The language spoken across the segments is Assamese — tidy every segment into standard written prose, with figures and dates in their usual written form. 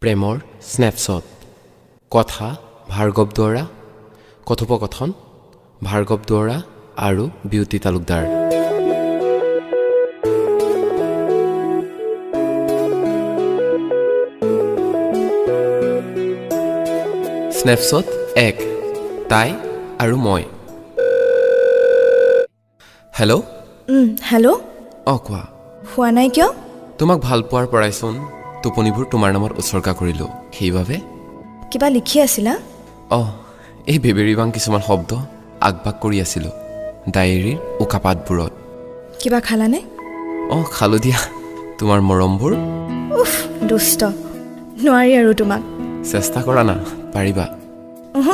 প্ৰেমৰ স্নেপশ্বট। কথা ভাৰ্গৱ দুৱৰা, কথোপকথন ভাৰ্গৱ দুৱৰা আৰু বিউটি তালুকদাৰ। স্নেপশ্বট 1, তাই আৰু মই। হেল্ল'। হেল্ল'। অঁ, কোৱা। হোৱা নাই কিয়? তোমাক ভাল পোৱাৰ পৰাইচোন টোপনিবোৰ তোমাৰ নামত উৎসৰ্গা কৰিলোঁ, সেইবাবে। কিবা লিখি আছিলা? অঁ, এই বেবেৰিবাং কিছুমান শব্দ আগবাগ কৰি আছিলোঁ ডায়েৰীৰ উকা পাতবোৰত। কিবা খালানে? অঁ, খালোঁ দিয়া। তোমাৰ মৰমবোৰ। উফ, দুষ্ট, নোৱাৰি আৰু তোমাক। চেষ্টা কৰা না, পাৰিবা। উহু,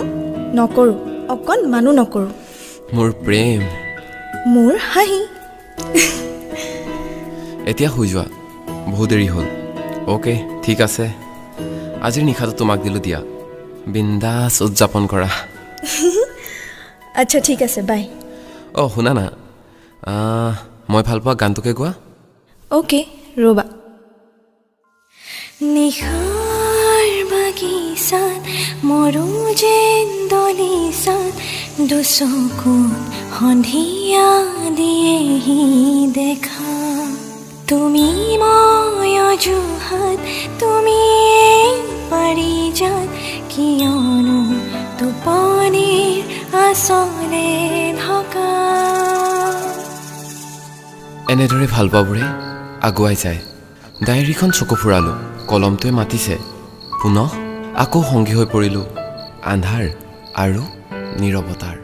নকৰোঁ, অকণমানো নকৰোঁ। মোৰ প্ৰেম। মোৰ হাঁহি। এতিয়া শুই যোৱা, বহুত দেৰি হ'ল। অ'কে, ঠিক আছে। আজিৰ নিশাটো তোমাক দিলোঁ দিয়া, বিন্দাছ উদযাপন কৰা। আচ্ছা, ঠিক আছে, বাই। অঁ, শুনা না, মই ভাল পোৱা গানটোকে গোৱা। অ'কে, ৰ'বা। নিশাৰ বাগিচাত মৰো যেন দলিচাত দুচকুত সন্ধিয়া দিয়েহি দেখা। তুমি মই অজুহাত, তুমি এই পাৰিজাত, কিয়নো টোপনিৰ আচলে ঢকা। এনেদৰে ভালপোৱাবোৰে আগুৱাই যায়। ডায়েৰীখন চকু ফুৰালোঁ, কলমটোৱে মাতিছে। পুনঃ আকৌ সংগী হৈ পৰিলোঁ আন্ধাৰ আৰু নীৰৱতাৰ।